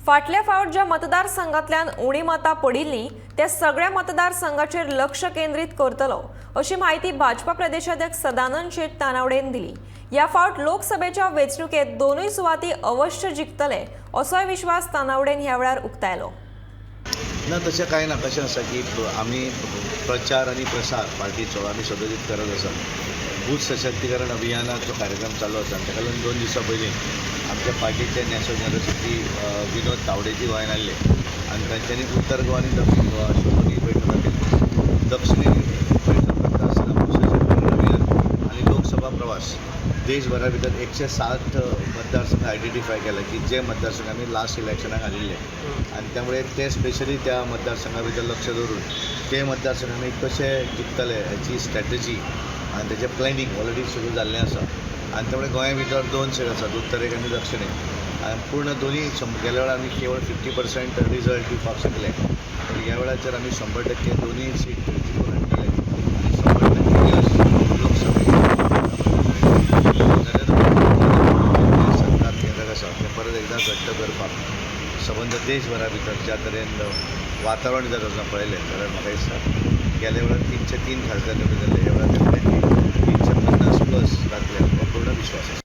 फाटल्या फावट ज्या मतदारसंघातल्यान उणी मतां पडिल्लीं त्या सगळ्या मतदारसंघाचेर लक्ष केंद्रीत करतलो अशी म्हायती भाजपा प्रदेशाध्यक्ष सदानंद शेट तानावडेन दिली. ह्या फावट लोकसभेच्या वेंचणुकेत दोनूय सुवाती अवश्य जिखतले असोय विश्वास तानावडेन ह्या वेळार उक्तायलो. ना, तशें कांय ना. कशें आसा की आमी प्रचार आनी प्रसार पार्टीचो आमी सदोदीत करत आसा. बूथ सशक्तीकरण अभियानाचो कार्यक्रम चालू आसा आनी ताका लागून 2 दिसां पयलीं आमच्या पार्टीचे नॅशनल जनरल सेक्रेटरी विनोद तावडेजी गोंयांत आयिल्ले आनी तांच्यांनी उत्तर गोवा आनी दक्षिण गोवा अश्यो दोनूय बैठका केल्यो. दक्षिणी बैठक करता आसतना बूथ सशक्तीकरण अभियान आनी लोकसभा प्रवास, देशभरा भितर 160 मतदारसंघ आयडेंटिफाय केला की जे मतदारसंघ आमी लास्ट इलेक्शनाक हारिल्ले आनी त्यामुळे ते स्पेशली त्या मतदारसंघा भितर लक्ष दवरून ते मतदारसंघ आमी कशे जिखतले हेची स्ट्रॅटजी आनी तेजें प्लॅनिंग ऑलरेडी सुरू जाल्लें आसा. आनी त्यामुळे गोंया भितर दोन सीट आसात, उत्तरेक आनी दक्षिणेक. आनी पूर्ण दोनूय गेल्या वेळार आमी केवळ 50% रिजल्ट दिवपाक शकले, पूण ह्या वेळाचेर आमी 100% दोनूय सीट जिखून हाडटले आनी 100% यश लोकसभेक नरेंद्र मोदी सरकार केंद्राक आसा तें परत एकदां घट्ट करपाक सबंद देशभरा भितर ज्या तरेन वातावरण जर आसा पळयलें जाल्यार म्हाका दिसता गेल्या वेळार 303 खासदार निवडून जाल्ले, ह्या वेळार डेफिनेटली 350 प्लस जातले हो पूर्ण विश्वास आसा.